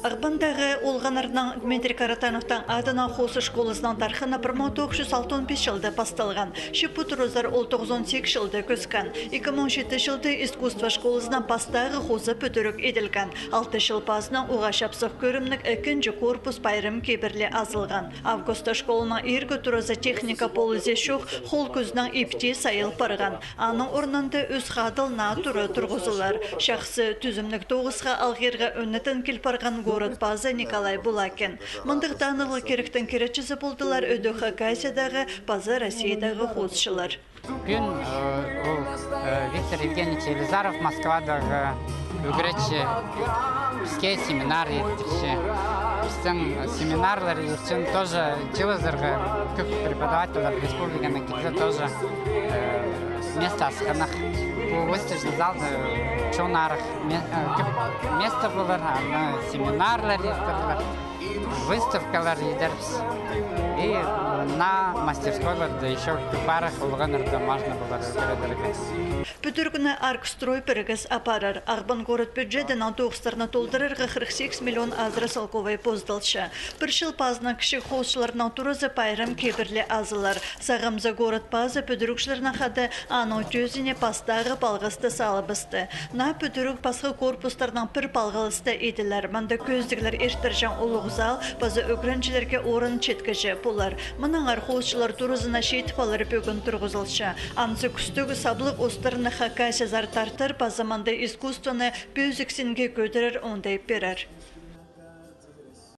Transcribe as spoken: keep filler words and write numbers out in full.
Ағбандағы олғаннарның Дмитрий Каратановтың адынаң хоос школазының тархыны пір муң тоғыс чӱс алтон пис чылда пасталған. Чіли пу туразар ол тоғызон сигіс чылда кӧскен. Ікі муң читі чылда искусство школазының пастағы хозы пӱдіріг иділген. Алты чыл пазынаң уғаа чапсых кӧрімніг ікінҷі корпус пайрам кибірли азылған. Августа школаның иргі туразы техника полызы чох, хол кӱзінең ипти сайыл парған. Аның орнында ӧс хадыл наа тура турғызылар. Чахсы тӱзімніг тоғысха алғирға ӧнетін кил парған город пазы Николай Булакин. Мындағ танығлығ киректің киречізі полдылар ӧдӧк Хакасиядағы паза Россиядағы хоосчылар. Пӱӱн, э, ол, э, Виктор Евгеньевич Елизаров Москвадағы ӱгретчі, піске семинар иртірче. Пістің семинарлар иртірче тоже чылызарға кӧп преподавательлер республиканың килзе тоже, э, место асхынах. Пу выставочный залда чоон арах ме-, э, кӧп место полар, аны семинарлар иртерлер, выставкалар идербіс. И, э, на мастерскойларда ещё кӧп арах олғаннарны можно полар ӱгредерге. Пӱдірігні Аркстрой пірігіс апарар. Ағбан город бюджедінең тоғыстарны толдырарға хырых сигіс миллион азыра салковай поздалча. Пір чыл пазынаң кічіг хоосчыларның туразы пайрам кибірли азылар. Сағамза город пазы пӱдірігҷілернең хада аның тӧзіне пастағы палғасты салыбысты. Наа пӱдіріг пасха корпустарнаң пір палғалыста иділер. Мында кӧзідіглер иртірҷең улуғ зал паза ӱгренҷілерге орын читкіҷе полар. Мынаңар хоосчылар туразына читіп алар пӧгін турғызылча. Анзы кӱстіг саблығ устарны Хакасиязар тартар паза мында искусствоны пӧзік синге кӧдірер оңдай пирер.